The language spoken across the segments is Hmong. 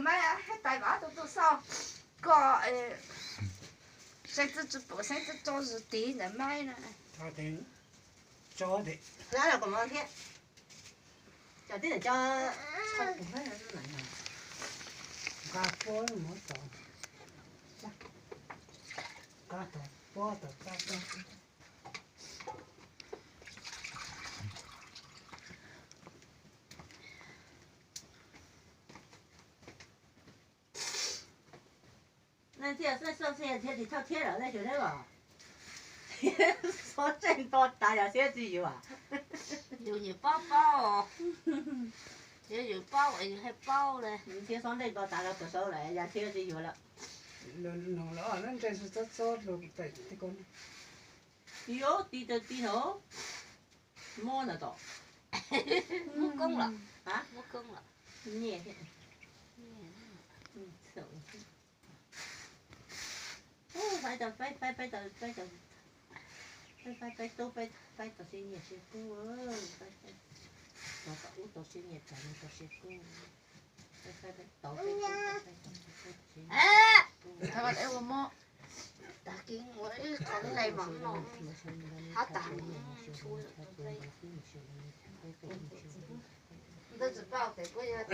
Maiv, hais tais vam tus tus xauj, koj seev txwj tsis pum, seev txwj tso zws tiv ntawm Maiv na. Nqa puab mov tod, nqa tog puab tog txaj tog. Nej thiaj xav xav thiaj tsis txhob thiab lawm nej xyuas thiab los? Xov tseej nto tas yog thiab tsis yuav. Yus nyiam paub paub, yog yus paub es yus haj paub le. Thiab xov tseej nto tas los puas xav lawm yog thiab tsis yuav lawm. Yuav tiv tawg tiv no, muab ntawm tom. Muab koob los, muab koob los. Nyiam. Faib tau, faib, faib, faib tau, faib tau, faib, faib, faib tub, faib, faib tau sib nyiam sib kub, faib, faib tau ub tau sib nyiam, tau nyiam tau sib kub, faib, faib, faib tau, faib, faib tau sib nyiam sib kub. Tag kis ua ib qho hlais mas no, hab tag, ntawd tsis paub tias kuj yog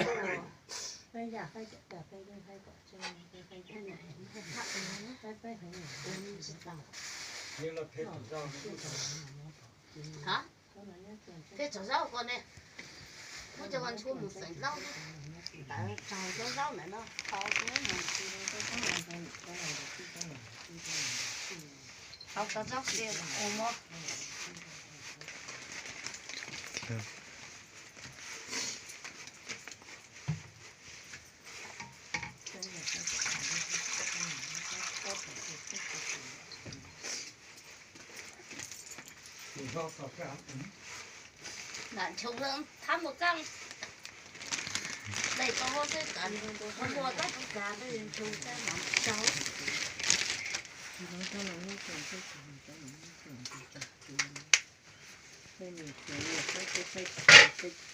Peb txog zaub ko ne, muab cov ko ntxhua mus xeem zaub, ntawd txog cov zaub ntawd no, tau mus tau cov zaub xiav ua mov. Nram nchoo thab mus txaj, dai tau hauv xwb, muaj tab tus kav ntshoo txaj mov tau. Peb nyiam txiv nyiam faib, peb faib,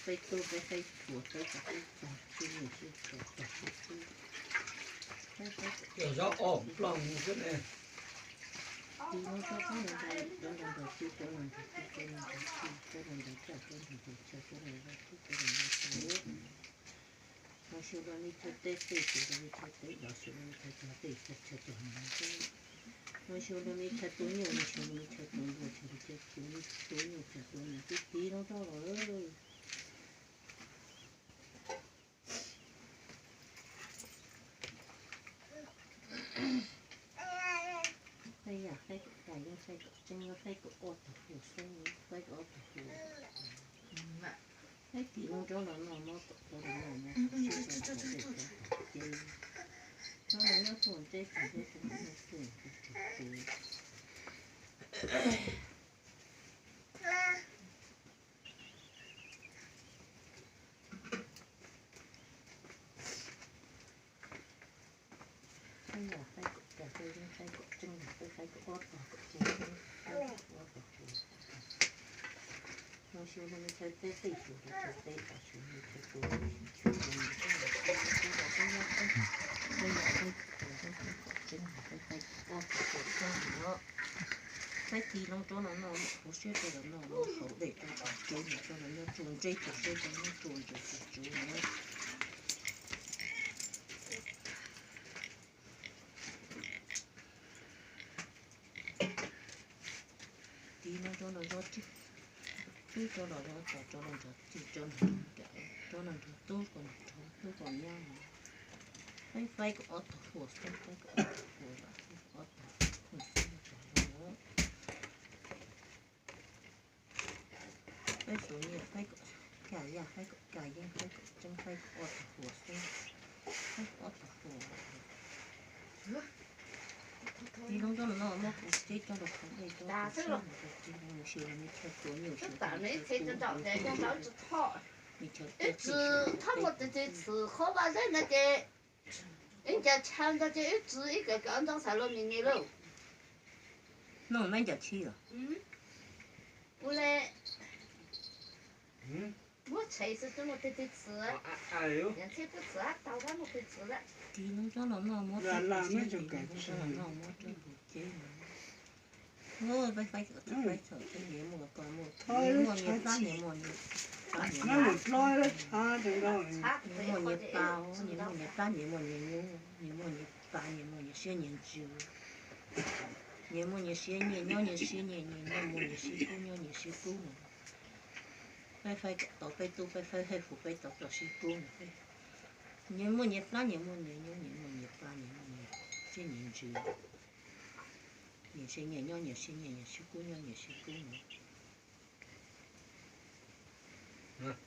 peb tub peb faib txhua, peb txog peb txog sib nyiam sib txhua txog sib tub. Faib faib, cov zaub ob nplooj xwb ne. Tiv no rau peb no, cov no nrog tib, cov no nrog tib, cov no nrog tib, cov no nrog txaj, cov no nrog chaw, cov no nrog tub, cov no nrog tub. Mus xyuas rau me chaw teb, tej xyuas rau me chaw teb, los xyuas rau me chaw cog, tej xyuas rau me chaw cog. Mus xyuas rau me chaw tua nyuj, mus xyuas rau me chaw tua npua, chaw tua nyuj, chaw tua npua, tib tiv no rau lawm. Faib yam, faib kom kaj, yeej faib kom tseeb, faib kom ob tog hluas xwb, faib kom ob tog hluas. Faib tiv no rau los no, muab kom rau los no, muab kom sib rau kom tej rau ces rau los nyob txuas ntse, txuas ntse, txuas ntse, txuas ntse. Faib yam, faib kom kaj, faib yeej faib kom tseeb, faib faib kom ob tog kom tseeb, faib kom ob tog hluas. Mus xyuas rau me chaw teb, tej xyuas rau chaw teb, los xyuas rau me chaw tua, xyuas rau me chaw tua, faib yam, faib kom tseeb, faib faib kom ob tog hluas xwb no. Faib tiv no rau los no, kuv siab rau los no, no haus dej rau tom tsev, no rau los nyob txuas ntse txuas ntse, rau nyob txuas ntse txuas ntse no. Tiv no rau los no, tib rau los no, rau los nrog txij, rau los nrog tub, kom nrog tub kom nyob no. Faib faib kom ob tog hluas xwb, faib kom ob tog hluas, faib kom ob tog hluas xwb rau los no. Faib xus nyiaj, faib kom kaj yaj, faib kom kaj yeeb, faib kom tseeb, faib kom ob tog hluas xwb, faib kom ob tog hluas. Tiv no rau los no, muab kuv teb rau rau qhov dej rau, kuv siab mus rau tsev, mus xyuas rau me chaw tua nyuj, xyuas rau me chaw tua, me chaw tua txij, txhua vaj zeb no ces ib ncaws chaw ntawd ces wb txwv ib kawm kawm ntxoov xav los nim ni lauj. Noj nab ncaws tshib los? Ua le, Muab tshais xwb twb muaj twg twg txwv, yog txhij twb txwv tau tab muaj twg txwv lawm. Tig lub nrob los noj muab rau kuv ceb, tig lub nrob los noj muab rau kuv ceb no. Peb faib kom tau faib thaum twg nyias muaj ko muaj, nyias muaj nyias plab, nyias muaj nyias plab, nyias muaj nyias pa, nyias muaj nyias plab, nyias muaj nyias nyuj, nyias muaj nyias pa, nyias muaj nyias siab nyias ntsws, nyias muaj nyias siab nyias nyob nyias siab nyias, nyias muaj nyias sib kub nyob nyias sib kub no. Peb faib kom tau peb tub, peb faib hej huv peb tau rau sib kub no. Nyias muaj nyias plab, nyias muaj nyias nyuj, nyias muaj nyias pa, nyias muaj nyias siab nyias ntsws, nyias siab nyias nyob nyias siab nyias, nyias sib kub nyob nyias sib kub no. Nyob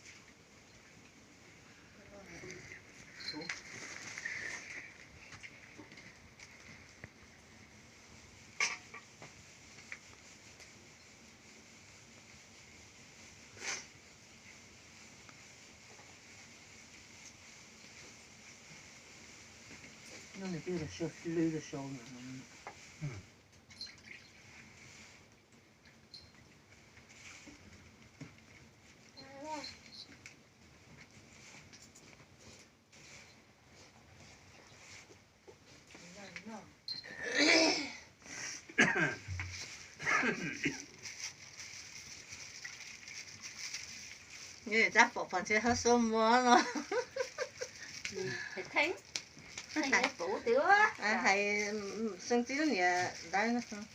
nws twb hlwb rau saud no. Tab pom pom ntshe hab xub muab no. Hais xeeb txib lub niam ntawd.